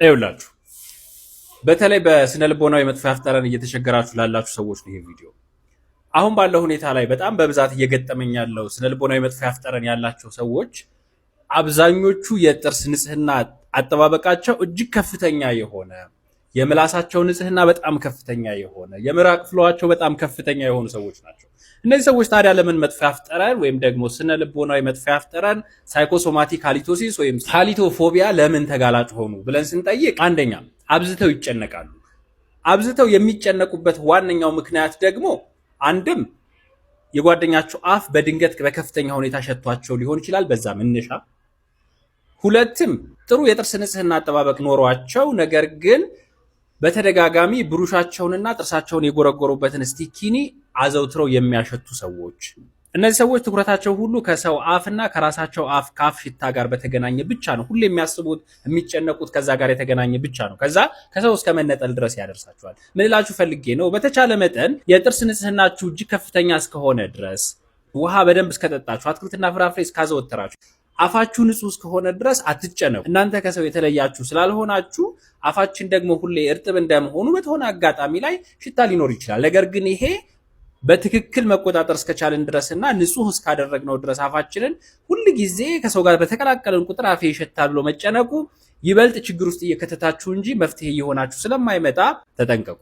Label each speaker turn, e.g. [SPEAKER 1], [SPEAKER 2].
[SPEAKER 1] ይኸውላችሁ፣ በተለይ በስነ ልቦናዊ መጥፎ የአፍ ጠረን እየተቸገራችሁ ላላችሁ ሰዎች ነው ይሄ ቪዲዮ። አሁን ባለው ሁኔታ ላይ በጣም በብዛት እየገጠመኝ ያለው ስነ ልቦናዊ መጥፎ የአፍ ጠረን ያላቸው ሰዎች አብዛኞቹ የጥርስ ንጽህና አጠባበቃቸው እጅግ ከፍተኛ የሆነ፣ የምላሳቸው ንጽህና በጣም ከፍተኛ የሆነ፣ የምራቅ flow ኣቸው በጣም ከፍተኛ የሆኑ ሰዎች ናቸው። እነዚህ ሰዎች ታዲያ ለምን መጥፎ የአፍ ጠረን ወይም ደግሞ ስነ ልቦናዊ መጥፎ የአፍ ጠረን፣ psychosomatic halitosis ወይም halitophobia ለምን ተጋላጭ ሆኑ ብለን ስንጠይቅ፣ አንደኛ አብዝተው ይጨነቃሉ። አብዝተው የሚጨነቁበት ዋነኛው ምክንያት ደግሞ አንድም የጓደኛቸው አፍ በድንገት በከፍተኛ ሁኔታ ሸቷቸው ሊሆን ይችላል፣ በዛ መነሻ። ሁለትም ጥሩ የጥርስ ንጽህና አጠባበቅ ኖሯቸው ነገር ግን በተደጋጋሚ ብሩሻቸውንና ጥርሳቸውን የጎረጎሩበትን ስቲኪኒ አዘውትረው የሚያሸቱ ሰዎች። እነዚህ ሰዎች ትኩረታቸው ሁሉ ከሰው አፍና ከራሳቸው አፍ ከአፍ ሽታ ጋር በተገናኘ ብቻ ነው። ሁሌ የሚያስቡት፣ የሚጨነቁት ከዛ ጋር የተገናኘ ብቻ ነው። ከዛ ከሰው እስከ መነጠል ድረስ ያደርሳቸዋል። ምን ልላችሁ ፈልጌ ነው፣ በተቻለ መጠን የጥርስ ንጽህናችሁ እጅግ ከፍተኛ እስከሆነ ድረስ፣ ውሃ በደንብ እስከጠጣችሁ፣ አትክልትና ፍራፍሬ እስካዘወተራችሁ፣ አፋችሁ ንጹህ እስከሆነ ድረስ አትጨነቁ። እናንተ ከሰው የተለያችሁ ስላልሆናችሁ፣ አፋችን ደግሞ ሁሌ እርጥብ እንደመሆኑ በተሆነ አጋጣሚ ላይ ሽታ ሊኖር ይችላል። ነገር ግን ይሄ በትክክል መቆጣጠር እስከቻልን ድረስ እና ንጹህ እስካደረግነው ድረስ አፋችንን ሁል ጊዜ ከሰው ጋር በተቀላቀልን ቁጥር አፌ ይሸታል ብሎ መጨነቁ ይበልጥ ችግር ውስጥ እየከተታችሁ እንጂ መፍትሄ እየሆናችሁ ስለማይመጣ ተጠንቀቁ።